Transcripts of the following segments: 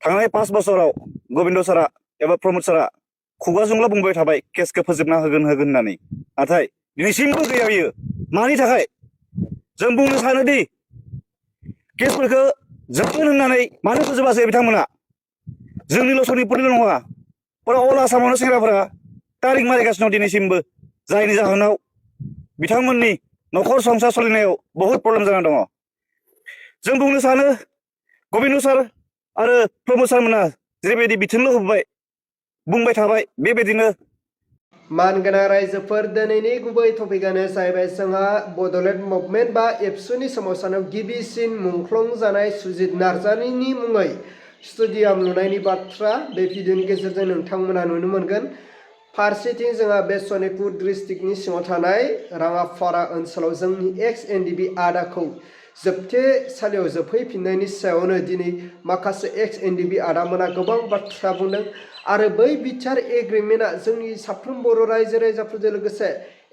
थांनाय 5 बोसोराव गोविंद सारा एबा प्रमोद सारा खुगाजोंल' बुंबाय थाबाय केसखौ फोजोबना होगोन होननानै, नाथाय दिनैसिमबो गैया बियो। मानि थाखाय जों बुंनो सानोदि केसफोरखौ जोबगोन होननानै मानो फोजोबासै बिथांमोना? जोंनिल' सनितपुरनिल' नङा, फुरा अल आसामावनो सेंग्राफोरा तारिख मारिगासिनो दं दिनैसिमबो, जायनि जाहोनाव बिथांमोननि न'खर संसार सोलिनायाव बहुद प्रब्लेम जाना दङ। जों बुंनो सानो गोविंद सार आरो प्रमोद सारमोना जेरैबायदि बिथोनल' होबाय बुंबाय थाबाय बेबायदिनो। मानगोनां रायजोफोर, दिनैनि गुबै टपिकआनो जाहैबाय जोंहा बड'लेण्ड मुभमेन्ट बा एबसुनि सोमावसारनायाव गिबिसिन मुंख्लं जानाय सुजित नार्जारिनि मुङै स्टेडियाम लुनायनि बाथ्रा। बे भिडिअनि गेजेरजों नोंथांमोना नुनो मोनगोन। फारसेथिं जोंहा बे सनितपुर डिस्ट्रिक्टनि सिङाव थानाय राङापारा ओनसोलाव जोंनि एक्स एनडिबि आदाखौ जोबथेसालियाव जोबहैफिननायनि सायावनो दिनै माखासे एक्स एनडिबि आदामोना गोबां बाथ्रा बुंदों आरो बै बिचार एग्रिमेन्टआ जोंनि साफ्रोम बर' रायजो राजाफोरजों लोगोसे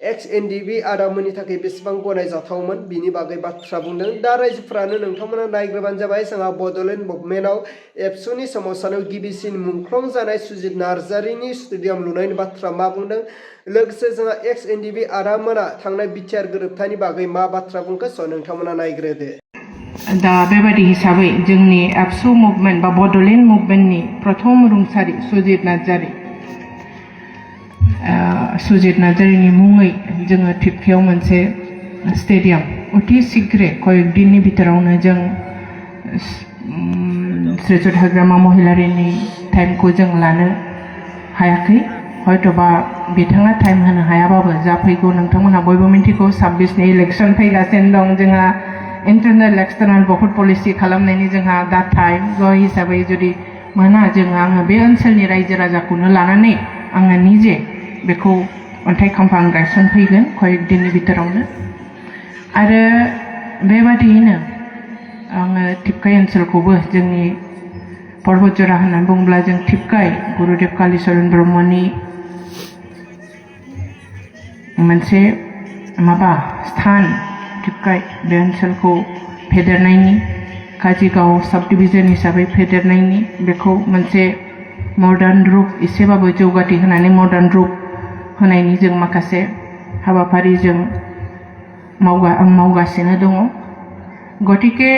एक्स एनडिबि आदामोननि थाखाय बेसेबां गनायजाथावमोन बिनि बागै बाथ्रा बुंदों। दा रायजोफ्रानो नोंथांमोना नायग्रोबानो जाबाय। जोंहा बड'लेण्ड मुभमेन्टआव एबसुनि सोमावसारनायाव गिबिसिन मुंख्लं जानाय सुजित नार्जारिनि स्टेडियाम लुनायनि बाथ्रा मा बुंदों, लोगोसे जोंहा एक्स एनडिबि आदामोना थांनाय बिटिआर गोरोबथानि बागै मा बाथ्रा बुंखो, स' नोंथांमोना नायग्रोदो। दा बेबायदि हिसाबै जोंनि एबसु मुभमेन्ट बा बड'लेण्ड मुभमेन्टनि प्रथम रुंसारि सुजित नार्जारिनि मुङै जोङो टिपकायाव मोनसे स्टेडियाम अति शीघ्र कयेक दिननि भितरावनो जों श्रीजुत हाग्रामा महिलारिनि टाइमखौ जों लानो हायाखै। हयत'बा बिथाङा टाइम होनो हायाबाबो जा फैगौ नोंथांमोनहा बयबो मिन्थिगौ 26नि इलेक्सन फैगासिनो दं। जोंहा इन्टारनेल एक्सटार्नेल बहुत पलिसि खालामनायनि जोंहा दा टाइम हिसाबै जुदि मोना आङो बे ओनसोलनि रायजो राजाखौनो लानानै आङो निजे बेखौ अन्थाइ खाम्फा गायसनफैगोन कयेक दिननि भितरावनो। आरो बेबादियैनो आङो टिपकाय ओनसोलखौबो जोंनि पर्बतजरा होननानै बुङोब्ला जों टिपकाय गुरुदेव कालिचरन ब्रह्मनि मोनसे स्थान टिपकाय बे ओनसोलखौ फेदेरनायनि काजिगाव सब डिभिजन हिसाबै फेदेरनायनि बेखौ मोनसे मडार्न रुप एसेबाबो जौगाथि होनानै मडार्न रुप होनायनि जों माखासे हाबाफारि जों मावगासिनो दङ। गतिके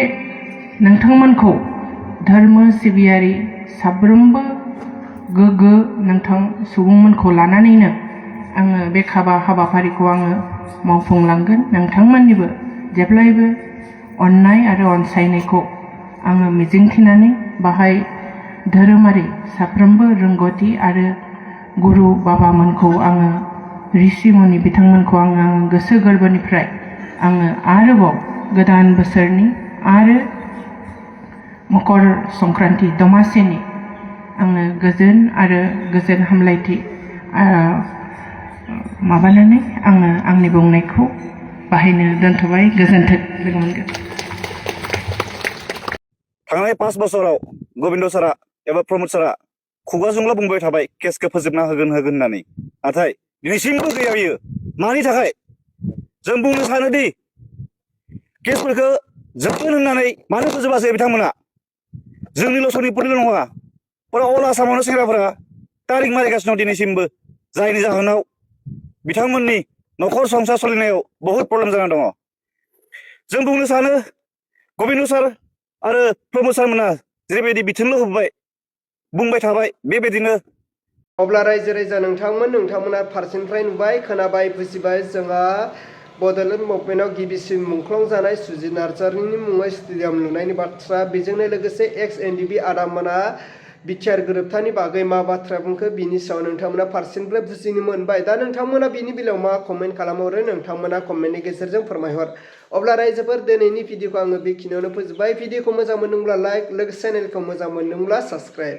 नोंथांमोनखौ धर्म सिबियारि साफ्रोमबो गोग्गो नोंथां सुबुंमोनखौ लानानैनो आङो बे हाबाफारिखौ आङो मावफुंलांगोन। नोंथांमोननिबो जेब्लायबो अननाय आरो अनसायनायखौ आङो मिजिंथिनानै बाहाय धोरोमारि साफ्रोमबो रोंगौथि आरो गुरु बाबामोनखौ आङो ऋषि मुनि बिथांमोनखौ आङो गोसो गोरबोनिफ्राय आङो आरोबाव गोदान बोसोरनि आरो मकर संक्रान्ति दमासिनि आङो गोजोन हामलायथि माबानानै आङो आंनि बुंनायखौ बाहायनो दोनथ'बाय। गोजोन्थों। लोगो मोनगोन। थांनाय 5 बोसोराव गोविंद सारा एबा प्रमोद सारा खुगाजोंल' बुंबाय थाबाय केसखौ फोजोबना होगोन होननानै, नाथाय दिनैसिमबो गैया बियो। मानि थाखाय जों बुंनो सानोदि केसफोरखौ जोबगोन होननानै मानो फोजोबासै बिथांमोना? जोंनिल' सनितपुरनिल' नङा, फुरा अल आसामावनो सेंग्राफोरा तारिख मारिगासिनो दं दिनैसिमबो, जायनि जाहोनाव बिथांमोननि न'खर संसार सोलिनायाव बहुद प्रब्लेम जाना दङ। जों बुंनो सानो गोविंद सार आरो प्रमोद सारमोना जेरैबायदि बिथोनल' होबाय बुंबाय थाबाय बेबायदिनो। अब्ला रायजो राजा नोंथांमोना फारसेनिफ्राय नुबाय, खोनाबाय, बुजिबाय। जोंहा बड'लेण्ड मुभमेन्टआव गिबिसिन मुंख्लं जानाय सुजित नार्जारिनि मुङै स्टेडियाम लुनायनि बाथ्रा। बेजोंनो लोगोसे एक्स एनडिबि आदामोना बिटिआर गोरोबथानि बागै मा बाथ्रा बुंखो बिनि सायाव नोंथांमोना फारसेनिफ्राय बुजिनो मोनबाय। दा नोंथांमोना बिनि बेलायाव मा कमेन्ट खालामहरो नोंथांमोना कमेन्टनि गेजेरजों फोरमायहर। अब्ला रायजोफोर, दिनैनि भिडिअखौ आङो बेखिनियावनो फोजोबबाय। भिडिअखौ मोजां मोनदोंब्ला लाइक, लोगोसे चेनेलखौ मोजां मोनदोंब्ला साबस्क्राइब।